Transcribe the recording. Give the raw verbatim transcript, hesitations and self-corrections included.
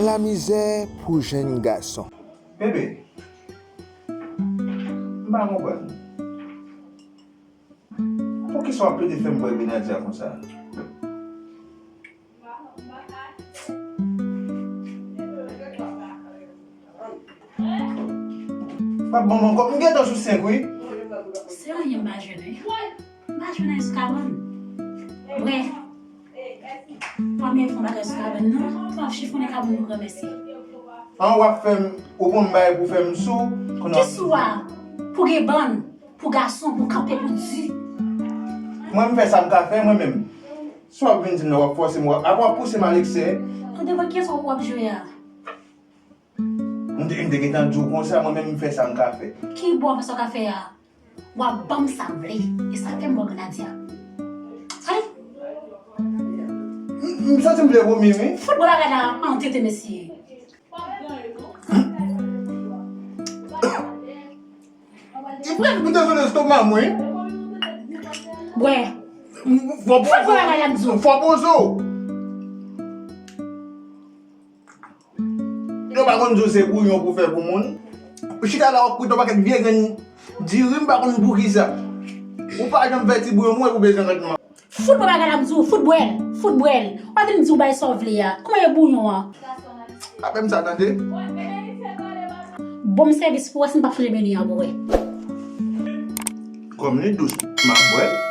Lamizè pou jèn gason. Bebe, m pa konprann. Poukisa w ap plede fè m bwè grenadya konsa? W ap ban m ankò. M gentan sou senk, wi. Se anyen m pa jwenn, wi. M pa jwenn anyen sou kabann. Bwè. Pa menm fè yon bagay sou kabann nan. Twòp chifonnen kabann nou granmèsi. An w ap fè m, ou konn bagay pou fè m sou. Ki sou a? Pou gen bann, pou gason, pou kanpe, pou di. Mwen m fè sa m ka fè, mwen menm. Si w ap vin di m nan w ap fòse m, w ap, w ap pouse m al eksè. Nan devan kiyès w ap jwe a? M te, m te gentan di w konsa, mwen menm m fè sa m ka fè. Ki bò w fè sa w ka fè a? W ap ban m sa m vle. E sa fè m bò grenadya. Ay! M, m santi m vle vomi, wi. Fout bò bagay la an tete, mesye. M prèske pou te sou lestoma m, wi. Bwè. Fò pozo. Fò pozo. Yo pa konn di w se bouyon pou fè pou moun. Ou chita la, w ap koute yon pakèt vye grenn diri, m pa konn poukisa. Ou pa janm fè ti bouyon, mwen, ou bezwen rèd mwen. Fout bwè bagay la, m di w, fout bwè l, fout bwè l. W ap vin di w bay sa w vle a. Kòman e bouyon an? Pa fè m sa, tande. Bon, m sèvis pou wè si m p ap chanje meni an pou wè. Kòm li dous, m ap bwè l.